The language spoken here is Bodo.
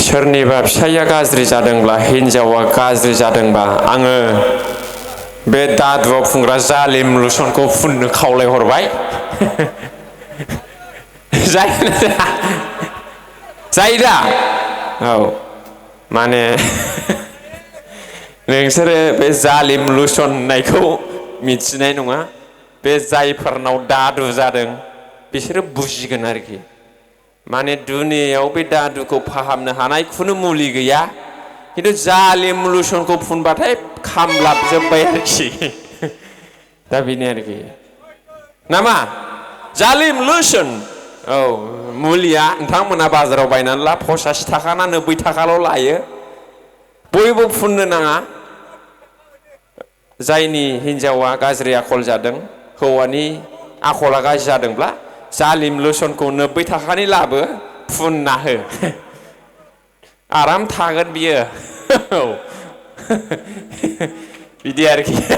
सोरनिबा फिसाइया गाज्रि जादोंब्ला हिनजावा गाज्रि जादोंबा आङो बे दादुआव फुनग्रा जालिम लुसनखौ फुननो खावलायहरबाय। जायो दा? औ माने नोंसोरो बे जालिम लुसन होननायखौ मिथिनाय नङा। बे जायफोरनाव दादु जादों बिसोरो बुजिगोन आरोखि। माने दुनियाव बे दादुखौ फाहामनो हानाय खुनु मुलि गैया, खिन्थु जालिम लुसनखौ फुनबाथाय खामलाबजोब्बाय आरोखि। दा बेनो आरोखि नामा जालिम लुसन। औ मुलिया नोंथांमोना बाजाराव बायनानै ला, 85 थाखा ना 90 थाखाल' लायो। बयबो फुननो नाङा। जायनि हिनजावा गाज्रि आखल जादों, हौवानि आखला गाज्रि जादोंब्ला जालिम लुसनखौ 90 थाखानि लाबो, फुनना हो। आराम थागोन बियो। औ बिदि आरोखि।